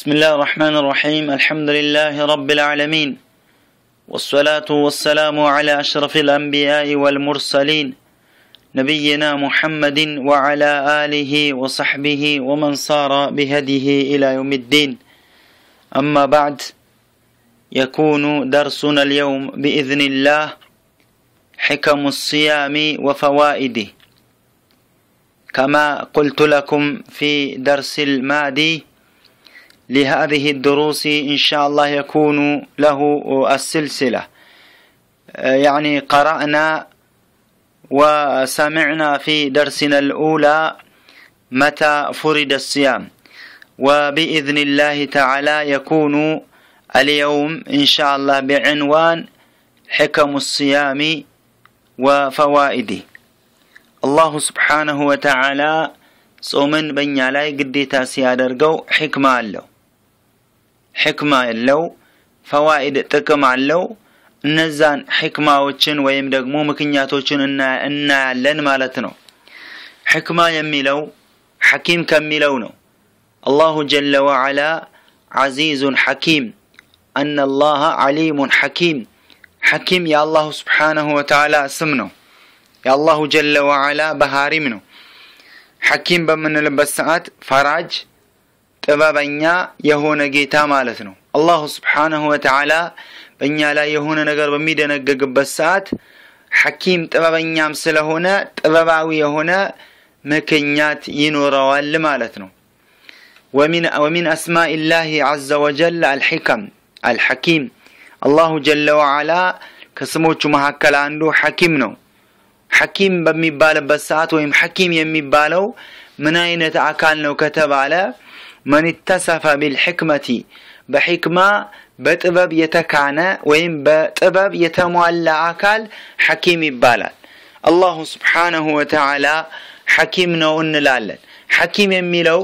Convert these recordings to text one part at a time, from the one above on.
بسم الله الرحمن الرحيم. الحمد لله رب العالمين، والصلاة والسلام على أشرف الأنبياء والمرسلين، نبينا محمد وعلى آله وصحبه ومن صار بهديه إلى يوم الدين. أما بعد، يكون درسنا اليوم بإذن الله حكم الصيام وفوائده. كما قلت لكم في درس الماضي، لهذه الدروس إن شاء الله يكون له السلسلة، يعني قرأنا وسمعنا في درسنا الأولى متى فرض الصيام، وبإذن الله تعالى يكون اليوم إن شاء الله بعنوان حكم الصيام وفوائده. الله سبحانه وتعالى ጾምን በእኛ ላይ ግዴታ ሲያደርገው ሕክማ አለው፣ ሕክማ አለው፣ ፈዋኢድ ጥቅም አለው። እነዛን ሕክማዎችን ወይም ደግሞ ምክንያቶችን እናያለን ማለት ነው። ሕክማ የሚለው ሐኪም ከሚለው ነው። አላሁ ጀለ ወዐላ ዐዚዙን ሐኪም፣ አነ አላህ ዐሊሙን ሐኪም። ሐኪም የአላሁ ስብሓነሁ ወተዓላ ስም ነው። የአላሁ ጀለ ወዐላ ባህሪም ነው። ሐኪም በምንልበት ሰዓት ፈራጅ፣ ጥበበኛ የሆነ ጌታ ማለት ነው። አላሁ ስብሓነሁ ወተዓላ በእኛ ላይ የሆነ ነገር በሚደነግግበት ሰዓት ሐኪም ጥበበኛም ስለሆነ ጥበባዊ የሆነ ምክንያት ይኖረዋል ማለት ነው። ወሚን አስማኢላሂ ዐዘ ወጀል አልሕከም አልሐኪም። አላሁ ጀለ ወዐላ ከስሞቹ መካከል አንዱ ሐኪም ነው። ሐኪም በሚባልበት ሰዓት ወይም ሐኪም የሚባለው ምን አይነት አካል ነው ከተባለ፣ መን ተሰፈ ቢልሕክመቲ፣ በሕክማ በጥበብ የተካነ ወይም በጥበብ የተሟላ አካል ሐኪም ይባላል። አላሁ ስብሓነሁ ወተዓላ ሐኪም ነው እንላለን። ሐኪም የሚለው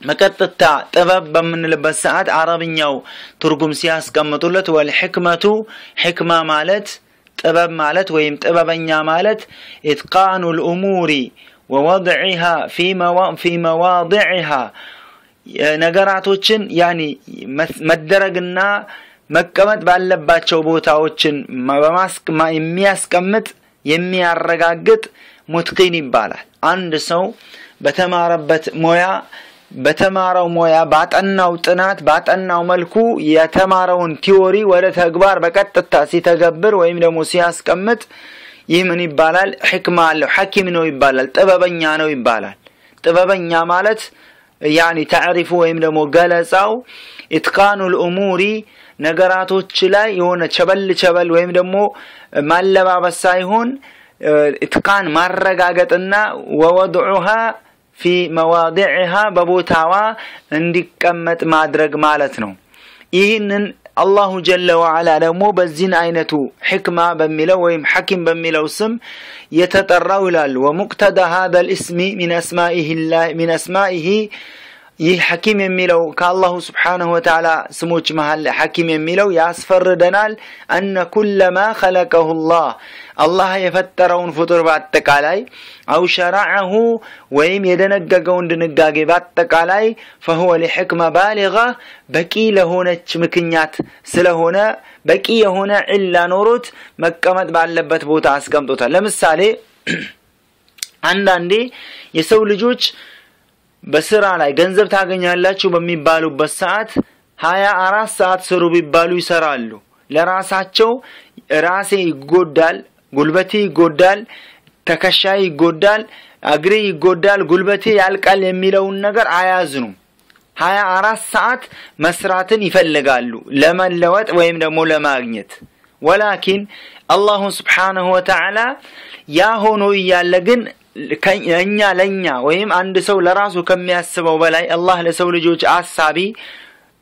መቀጥታ ጥበብ በምንልበት ሰዓት አረብኛው ትርጉም ሲያስቀምጡለት፣ ወልሕክመቱ፣ ሕክማ ማለት ጥበብ ማለት ወይም ጥበበኛ ማለት፣ ኢትቃኑ ልኡሙሪ ወወድዒሃ ፊ መዋዲዕሃ፣ ነገራቶችን ያኒ መደረግና መቀመጥ ባለባቸው ቦታዎችን የሚያስቀምጥ የሚያረጋግጥ ሙትቂን ይባላል። አንድ ሰው በተማረበት ሙያ፣ በተማረው ሙያ፣ ባጠናው ጥናት፣ ባጠናው መልኩ የተማረውን ቲዎሪ ወደ ተግባር በቀጥታ ሲተገብር ወይም ደግሞ ሲያስቀምጥ ይህ ምን ይባላል? ሕክማ አለው፣ ሐኪም ነው ይባላል፣ ጥበበኛ ነው ይባላል። ጥበበኛ ማለት ያኒ ተዕሪፉ ወይም ደግሞ ገለጻው ኢትቃኑ ልኡሙሪ፣ ነገራቶች ላይ የሆነ ቸበል ቸበል ወይም ደግሞ ማለባበስ ሳይሆን ኢትቃን ማረጋገጥና ወወድዑሃ ፊ መዋዲዕሃ፣ በቦታዋ እንዲቀመጥ ማድረግ ማለት ነው። ይህንን አላሁ ጀለ ወዐላ ደግሞ በዚህን አይነቱ ሕክማ በሚለው ወይም ሐኪም በሚለው ስም የተጠራው ይላሉ። ወሙቅተዳ ሃዛ ልእስሚ ሚን አስማኢሂ፣ ይህ ሐኪም የሚለው ከአላሁ ስብሓነሁ ወተዓላ ስሞች መሃል ሐኪም የሚለው ያስፈርደናል። አነ ኩለ ማ ኸለቀሁ ላህ፣ አላህ የፈጠረውን ፍጡር በአጠቃላይ፣ አው ሸረዐሁ፣ ወይም የደነገገውን ድንጋጌ በአጠቃላይ፣ ፈሁወ ሊሕክመ ባሊጋ፣ በቂ ለሆነች ምክንያት ስለሆነ በቂ የሆነ ዒላ ኖሮት መቀመጥ ባለበት ቦታ አስቀምጦታል። ለምሳሌ አንዳንዴ የሰው ልጆች በስራ ላይ ገንዘብ ታገኛላችሁ በሚባሉበት ሰዓት 24 ሰዓት ስሩ ቢባሉ ይሰራሉ። ለራሳቸው ራሴ ይጎዳል፣ ጉልበቴ ይጎዳል፣ ትከሻዬ ይጎዳል፣ እግሬ ይጎዳል፣ ጉልበቴ ያልቃል የሚለውን ነገር አያዝኑም። 24 ሰዓት መስራትን ይፈልጋሉ ለመለወጥ ወይም ደግሞ ለማግኘት። ወላኪን አላሁ ስብሓነሁ ወተዓላ ያ ሆኖ እያለ ግን እኛ ለኛ ወይም አንድ ሰው ለራሱ ከሚያስበው በላይ አላህ ለሰው ልጆች አሳቢ፣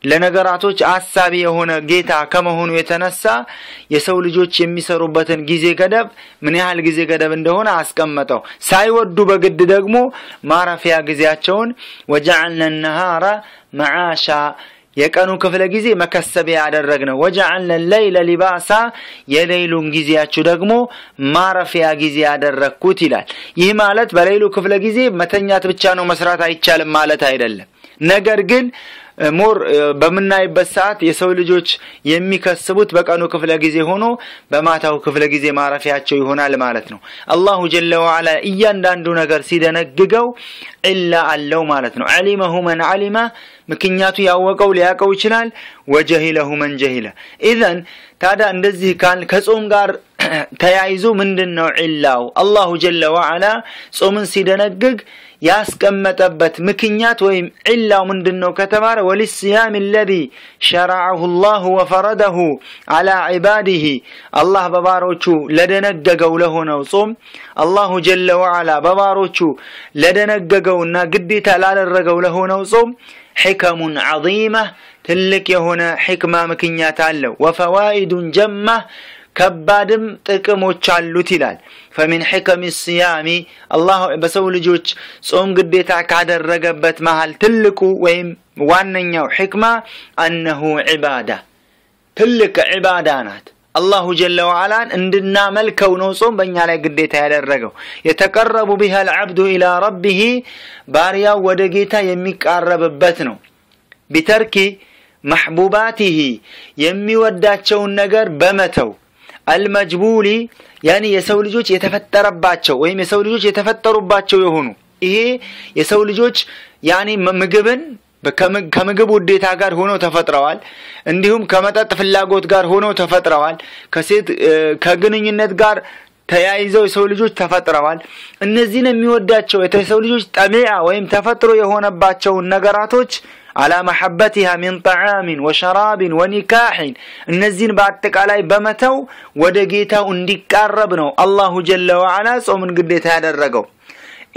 ለነገራቶች አሳቢ የሆነ ጌታ ከመሆኑ የተነሳ የሰው ልጆች የሚሰሩበትን ጊዜ ገደብ ምን ያህል ጊዜ ገደብ እንደሆነ አስቀመጠው። ሳይወዱ በግድ ደግሞ ማረፊያ ጊዜያቸውን፣ ወጀዐልና ነሃረ መዓሻ፣ የቀኑ ክፍለ ጊዜ መከሰቢያ ያደረግነው፣ ወጀዐልና ለይለ ሊባሳ፣ የሌይሉን ጊዜያችሁ ደግሞ ማረፊያ ጊዜ ያደረግኩት ይላል። ይህ ማለት በሌይሉ ክፍለ ጊዜ መተኛት ብቻ ነው፣ መስራት አይቻልም ማለት አይደለም። ነገር ግን more በምናይበት ሰዓት የሰው ልጆች የሚከስቡት በቀኑ ክፍለ ጊዜ ሆኖ በማታው ክፍለ ጊዜ ማረፊያቸው ይሆናል ማለት ነው። አላሁ ጀለ ወዐላ እያንዳንዱ ነገር ሲደነግገው ኢላ አለው ማለት ነው። ዐሊመሁ መን ዐሊመ፣ ምክንያቱ ያወቀው ሊያቀው ይችላል። ወጀሂለሁ መን ጀሂለ። ኢዘን ታዲያ እንደዚህ ካል ከጾም ጋር ተያይዞ ምንድነው ዒላው? አላሁ ጀለ ወዐላ ጾምን ሲደነግግ ያስቀመጠበት ምክንያት ወይም ዒላው ምንድነው ከተባለ ወሊስያም الذي شرعه الله وفرضه على عباده፣ አላህ በባሮቹ ለደነገገው ለሆነው ጾም አላሁ ጀለ ወዐላ በባሮቹ ለደነገገውና ግዴታ ላደረገው ለሆነው ጾም ሕከሙን ዐዚማ፣ ትልቅ የሆነ ሕክማ ምክንያት አለው። ወፈዋኢዱን ጀማ፣ ከባድም ጥቅሞች አሉት ይላል። ፈሚን ሕከም ሲያሚ፣ አላህ በሰው ልጆች ጾም ግዴታ ካደረገበት መሃል ትልቁ ወይም ዋነኛው ሕክማ አነሁ ዒባዳ፣ ትልቅ ዒባዳ ናት። አላሁ ጀለ ወዐላን እንድናመልከው ነው ጾም በእኛ ላይ ግዴታ ያደረገው። የተቀረቡ ቢሃ አልዓብዱ ኢላ ረቢሂ፣ ባሪያው ወደ ጌታ የሚቃረብበት ነው። ቢተርኪ መሕቡባቲሂ፣ የሚወዳቸውን ነገር በመተው፣ አልመጅቡሊ ያኒ የሰው ልጆች የተፈጠረባቸው ወይም የሰው ልጆች የተፈጠሩባቸው የሆኑ፣ ይሄ የሰው ልጆች ያኒ ምግብን ከምግብ ውዴታ ጋር ሆነው ተፈጥረዋል። እንዲሁም ከመጠጥ ፍላጎት ጋር ሆነው ተፈጥረዋል። ከሴት ከግንኙነት ጋር ተያይዘው የሰው ልጆች ተፈጥረዋል። እነዚህን የሚወዳቸው የሰው ልጆች ጠቢዓ ወይም ተፈጥሮ የሆነባቸውን ነገራቶች አላ መሐበቲሃ ሚን ጠዓሚን ወሸራቢን ወኒካሕን፣ እነዚህን በአጠቃላይ በመተው ወደ ጌታው እንዲቃረብ ነው አላሁ ጀለ ወዐላ ጾምን ግዴታ ያደረገው።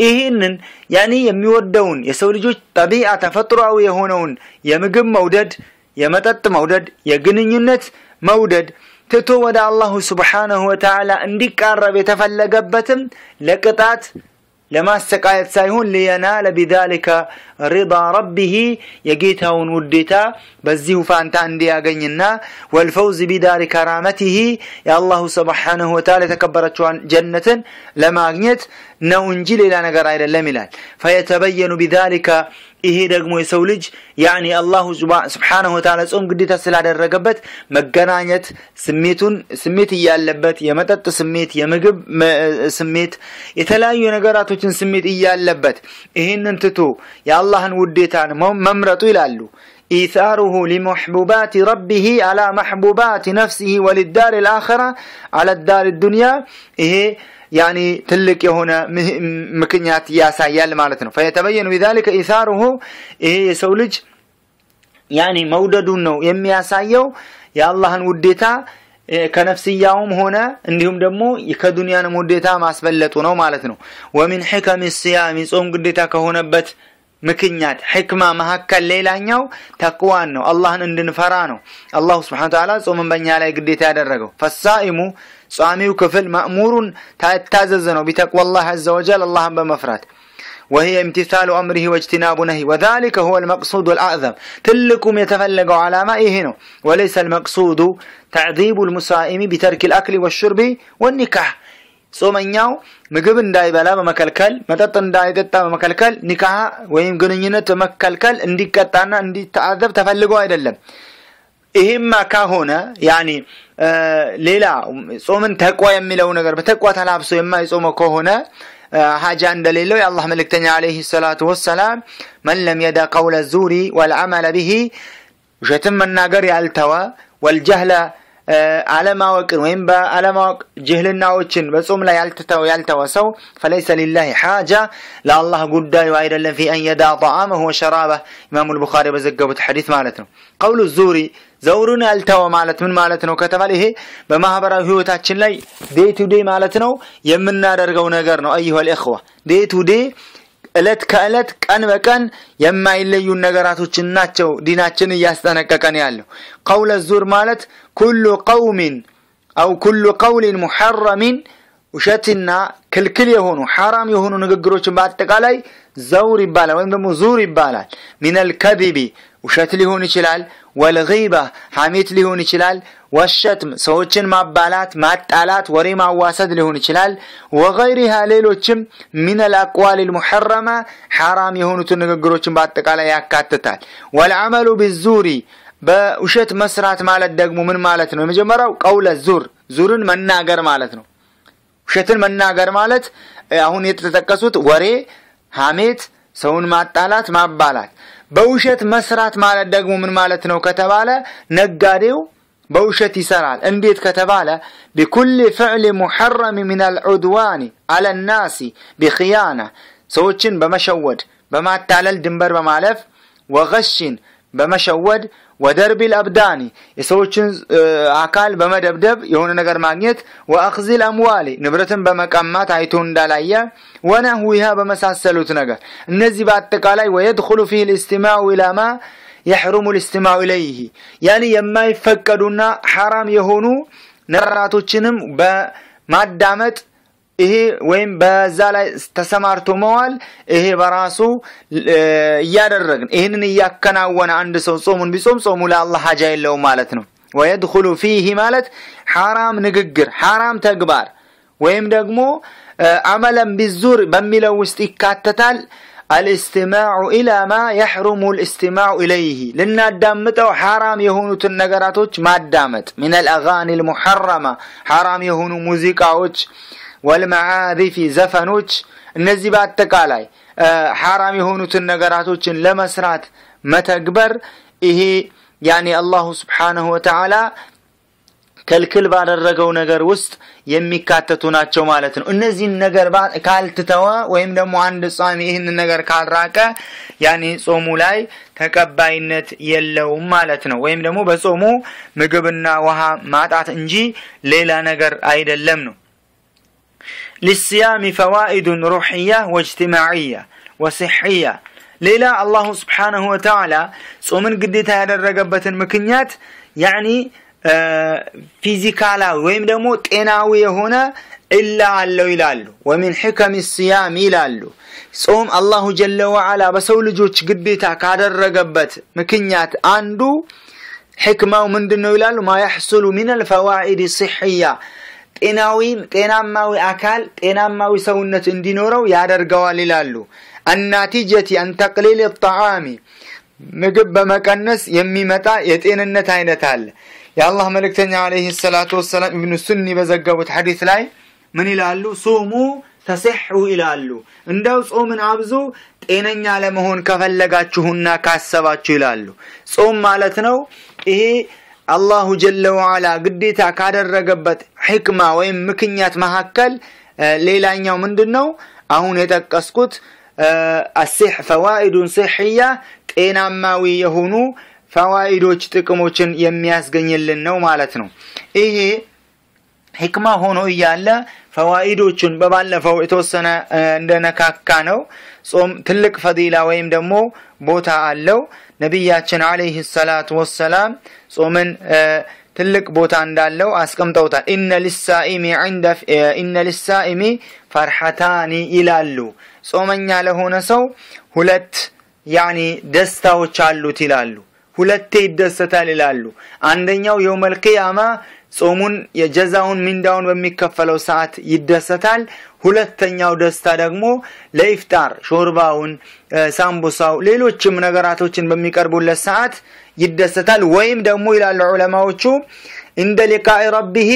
ይህንን ያኒ የሚወደውን የሰው ልጆች ጠቢዓ ተፈጥሯዊ የሆነውን የምግብ መውደድ፣ የመጠጥ መውደድ፣ የግንኙነት መውደድ ትቶ ወደ አላሁ ስብሓነሁ ወተዓላ እንዲቃረብ የተፈለገበትም ለቅጣት ለማሰቃየት ሳይሆን ሊየናለ ቢዛሊከ ሪዳ ረቢሂ፣ የጌታውን ውዴታ በዚሁ ፋንታ እንዲያገኝና ወልፈውዝ ቢዳሪ ከራመቲሂ፣ የአላሁ ስብሓነሁ ወተዓላ የተከበረችዋን ጀነትን ለማግኘት ነው እንጂ ሌላ ነገር አይደለም ይላል። ፈየተበየኑ ቢዛሊከ፣ ይሄ ደግሞ የሰው ልጅ ያኒ አላሁ ስብሓነሁ ወተዓላ ጾም ግዴታ ስላደረገበት መገናኘት ስሜቱን ስሜት እያለበት፣ የመጠጥ ስሜት፣ የምግብ ስሜት፣ የተለያዩ ነገራቶችን ስሜት እያለበት ይህንን ትቶ የአላህን ውዴታን መምረጡ ይላሉ ኢታሩሁ ሊመሕቡባት ረቢሂ አላ መሕቡባት ነፍሲሂ ወሊዳር ልአኸራ አላ ዳር ዱንያ፣ ይሄ ያኒ ትልቅ የሆነ ምክንያት ያሳያል ማለት ነው። ፈየተበየኑ ቢዛሊከ ኢሳሩሁ፣ ይሄ የሰው ልጅ ያኒ መውደዱን ነው የሚያሳየው፣ የአላህን ውዴታ ከነፍስያውም ሆነ እንዲሁም ደግሞ ከዱንያንም ውዴታ ማስበለጡ ነው ማለት ነው። ወሚን ሕከም ሲያሚ፣ ጾም ግዴታ ከሆነበት ምክንያት ሕክማ መካከል ሌላኛው ተቅዋን ነው፣ አላህን እንድንፈራ ነው። አላሁ ስብሐነ ወተዓላ ጾምን በእኛ ላይ ግዴታ ያደረገው። ፈሳኢሙ፣ ጿሚው ክፍል ማእሙሩን ታዘዘ ነው ቢተቅዋላህ ዐዘ ወጀል፣ አላህን በመፍራት፣ وهي امتثال أمره واجتناب نهي، وذلك هو المقصود الأعظم፣ ትልቁም የተፈለገው ዓላማ ይሄ ነው። وليس المقصود تعذيب المصائم بترك الأكل والشرب والنكاح፣ ጾመኛው ምግብ እንዳይበላ በመከልከል፣ መጠጥ እንዳይጠጣ በመከልከል፣ ኒካህ ወይም ግንኙነት በመከልከል እንዲቀጣና እንዲታዘብ ተፈልጎ አይደለም። ይሄማ ከሆነ ያኒ ሌላ ጾምን ተቅዋ የሚለው ነገር በተቅዋ ተላብሶ የማይጾመው ከሆነ ሀጃ እንደሌለው የአላህ መልእክተኛ ዓለይሂ ሰላቱ ወሰላም መን ለም የዳ ቀውለ ዙሪ ወልዐመለ ቢሂ፣ ውሸትን መናገር ያልተወ፣ ወልጀህለ አለማወቅን ወይም በአለማወቅ ጅህልናዎችን በጾም ላይ ያልተወ ሰው ፈለይሰ ሊላሂ ሓጃ፣ ለአላህ ጉዳዩ አይደለም ፊ አን የዳ ጠዓመሁ ወሸራበህ፣ ኢማሙ ልቡኻሪ በዘገቡት ሐዲስ ማለት ነው። ቀውሉ ዙሪ ዘውሩን ያልተወ ማለት ምን ማለት ነው ከተባለ ይሄ በማህበራዊ ህይወታችን ላይ day to day ማለት ነው የምናደርገው ነገር ነው። አዩሃ ልእኽዋ፣ day to day እለት ከእለት ቀን በቀን የማይለዩ ነገራቶችን ናቸው ዲናችን እያስጠነቀቀን ያለው። ቀውለ ዙር ማለት ኩሉ ቀውሚን አው ኩሉ ቀውሊን ሙሐረሚን ውሸትና ክልክል የሆኑ ሐራም የሆኑ ንግግሮችን በአጠቃላይ ዘውር ይባላል ወይም ደግሞ ዙር ይባላል። من الكذب ውሸት ሊሆን ይችላል፣ والغيبة ሐሜት ሊሆን ይችላል፣ والشتم ሰዎችን ማባላት ማጣላት ወሬ ማዋሰድ ሊሆን ይችላል፣ وغيرها ሌሎችም من الأقوال المحرمة ሐራም የሆኑትን ንግግሮችን በአጠቃላይ ያካትታል። والعمل بالزور በውሸት መስራት ማለት ደግሞ ምን ማለት ነው? የመጀመሪያው قول الزور ዙርን መናገር ማለት ነው። ውሸትን መናገር ማለት አሁን የተጠቀሱት ወሬ፣ ሐሜት፣ ሰውን ማጣላት፣ ማባላት። በውሸት መስራት ማለት ደግሞ ምን ማለት ነው ከተባለ ነጋዴው በውሸት ይሰራል። እንዴት ከተባለ بكل فعل محرم من العدوان على الناس بخيانة ሰዎችን በመሸወድ በማታለል ድንበር በማለፍ وغش በመሸወድ وضرب الأبدان የሰዎችን አካል በመደብደብ የሆነ ነገር ማግኘት وأخذ الأموال ንብረትን በመቀማት አይቶ እንዳላየ ونحوها በመሳሰሉት ነገር እነዚህ በአጠቃላይ ويدخل فيه الاستماع إلى ما يحرم الاستماع إليه يعني የማይፈቀዱና ሐራም የሆኑ ነገራቶችንም በማዳመጥ ይሄ ወይም በዛ ላይ ተሰማርቶ መዋል ይሄ በራሱ እያደረግን ይህንን እያከናወነ አንድ ሰው ጾሙን ቢጾም ጾሙ ለአላህ ሀጃ የለውም ማለት ነው። ወየድኹሉ ፊህ ማለት ሐራም ንግግር፣ ሐራም ተግባር ወይም ደግሞ አመለን ቢዙር በሚለው ውስጥ ይካተታል። አልእስትማዑ ኢላ ማ የሕሩሙ ልእስትማዑ ኢለይህ ልናዳምጠው ሐራም የሆኑትን ነገራቶች ማዳመጥ ሚን አልአጋኒ ልሙሐረማ ሐራም የሆኑ ሙዚቃዎች ወልመዓዚፊ ዘፈኖች፣ እነዚህ በአጠቃላይ ሐራም የሆኑትን ነገራቶችን ለመስራት መተግበር ይሄ ያኒ አላሁ ስብሓነሁ ወተዓላ ከልክል ባደረገው ነገር ውስጥ የሚካተቱ ናቸው ማለት ነው። እነዚህን ነገር ካልትተወ ወይም ደግሞ አንድ ጿሚ ይህንን ነገር ካልራቀ ያኒ ጾሙ ላይ ተቀባይነት የለውም ማለት ነው። ወይም ደግሞ በጾሙ ምግብና ውሃ ማጣት እንጂ ሌላ ነገር አይደለም ነው። للصيام فوائد روحية واجتماعية وصحية ሌላ አላሁ ስብሓነሁ ወተዓላ ጾምን ግዴታ ያደረገበትን ምክንያት يعني ፊዚካላዊ ወይም ደግሞ ጤናዊ የሆነ ኢላ አለው ይላሉ። ومن حكم الصيام ይላሉ። ጾም الله جل وعلا በሰው ልጆች ግዴታ ካደረገበት ምክንያት አንዱ ሕክማው ምንድን ነው ይላሉ። ما يحصل من الفوائد الصحية ጤናዊ ጤናማዊ አካል ጤናማዊ ሰውነት እንዲኖረው ያደርገዋል ይላሉ። الناتجة عن تقليل الطعام ምግብ በመቀነስ የሚመጣ የጤንነት አይነት አለ። የአላህ መልእክተኛ عليه الصلاة والسلام ኢብኑ ሱኒ በዘገቡት ሐዲስ ላይ ምን ይላሉ? صوموا تصحوا ይላሉ። እንደው ጾምን አብዙ ጤነኛ ለመሆን ከፈለጋችሁና ካሰባችሁ ይላሉ። ጾም ማለት ነው ይሄ الله جل وعلا ግዴታ ካደረገበት ሕክማ ወይም ምክንያት መካከል ሌላኛው ምንድን ነው? አሁን የጠቀስኩት አሲሕ فوائد صحية ጤናማዊ የሆኑ ፈዋኢዶች ጥቅሞችን የሚያስገኝልን ነው ማለት ነው። ይሄ ሕክማ ሆኖ እያለ ፈዋኢዶቹን በባለፈው የተወሰነ እንደነካካ ነው። ጾም ትልቅ ፈዲላ ወይም ደግሞ ቦታ አለው። ነቢያችን ዓለይሂ ሰላቱ ወሰላም ጾምን ትልቅ ቦታ እንዳለው አስቀምጠውታል። ኢነ ሊሳኢሚ ፈርሐታኒ ይላሉ። ጾመኛ ለሆነ ሰው ሁለት ያኒ ደስታዎች አሉት ይላሉ። ሁለቴ ይደሰታል ይላሉ። አንደኛው የውመል ቂያማ ጾሙን የጀዛውን ሚንዳውን በሚከፈለው ሰዓት ይደሰታል። ሁለተኛው ደስታ ደግሞ ለኢፍጣር ሾርባውን፣ ሳምቡሳው፣ ሌሎችም ነገራቶችን በሚቀርቡለት ሰዓት ይደሰታል። ወይም ደግሞ ይላሉ ዑለማዎቹ እንደ ሊቃኢ ረቢሂ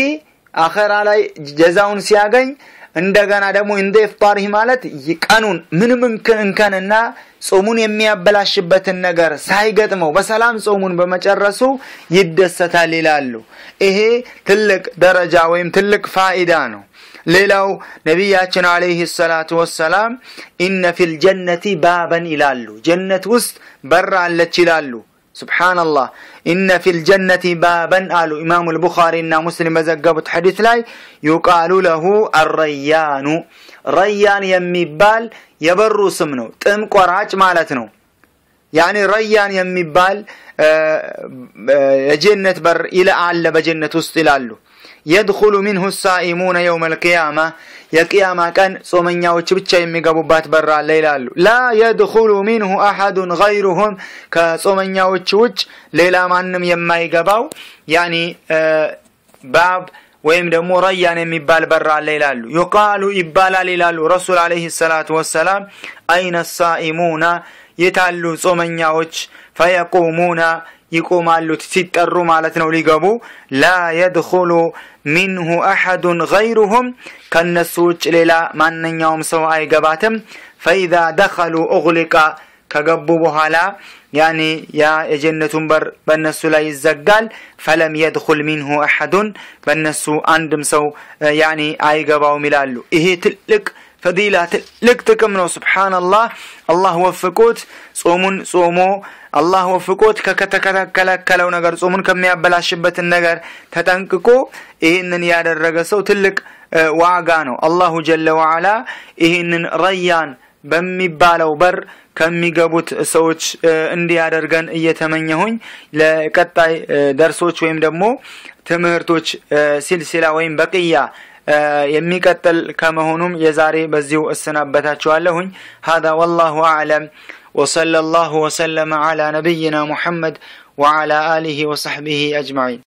አኸራ ላይ ጀዛውን ሲያገኝ እንደገና ደግሞ እንደ ኢፍጣሪህ ማለት ቀኑን ምንም እንከንና ጾሙን የሚያበላሽበትን ነገር ሳይገጥመው በሰላም ጾሙን በመጨረሱ ይደሰታል ይላሉ። ይሄ ትልቅ ደረጃ ወይም ትልቅ ፋኢዳ ነው። ሌላው ነቢያችን عليه الصلاة والسلام إن في الجنة بابا ይላሉ። ጀነት ውስጥ በር አለች ይላሉ። سبحان الله إن في الجنة بابا አሉ። ኢማሙ አልቡኻሪ እና ሙስሊም በዘገቡት ሐዲስ ላይ يقال له الريان ረያን የሚባል የበሩ ስም ነው። ጥም ቆራጭ ማለት ነው። يعني ረያን የሚባል የጀነት በር አለ በጀነት ውስጥ ይላሉ። يدخل منه الصائمون يوم القيامة የቅያማ ቀን ጾመኛዎች ብቻ የሚገቡባት በር አለ ይላሉ። لا يدخل منه أحد غيرهم ከጾመኛዎች ውጭ ሌላ ማንም የማይገባው يعني باب ወይም ደግሞ ረያን የሚባል በር አለ ይላሉ። يقال ይባላል ይላሉ ረሱል عليه الصلاة والسلام أين الصائمون የታሉ ጾመኛዎች? فيقومون ይቆማሉ ሲጠሩ ማለት ነው ሊገቡ። لا يدخل منه أحد غيرهم ከነሱ ውጭ ሌላ ማንኛውም ሰው አይገባትም። فإذا دخلوا أغلق ከገቡ በኋላ يعني ያ የጀነቱን በር በእነሱ ላይ ይዘጋል። فلم يدخل منه أحد በእነሱ አንድም ሰው يعني አይገባውም ይላሉ። ይሄ ትልቅ فضيلة ትልቅ ጥቅም ነው። سبحان الله አላህ ወፍቆት ጾሙን ጾሞ አላህ ወፍቆት ከተከለከለው ነገር ጾሙን ከሚያበላሽበትን ነገር ተጠንቅቆ ይህንን ያደረገ ሰው ትልቅ ዋጋ ነው። الله جل وعلا ይህንን ረያን በሚባለው በር ከሚገቡት ሰዎች እንዲያደርገን እየተመኘሁኝ ለቀጣይ ደርሶች ወይም ደግሞ ትምህርቶች ሲልሲላ ወይም በቅያ የሚቀጥል ከመሆኑም የዛሬ በዚሁ እሰናበታችኋለሁኝ። هذا والله أعلم وصلى الله وسلم على نبينا محمد وعلى آله وصحبه أجمعين።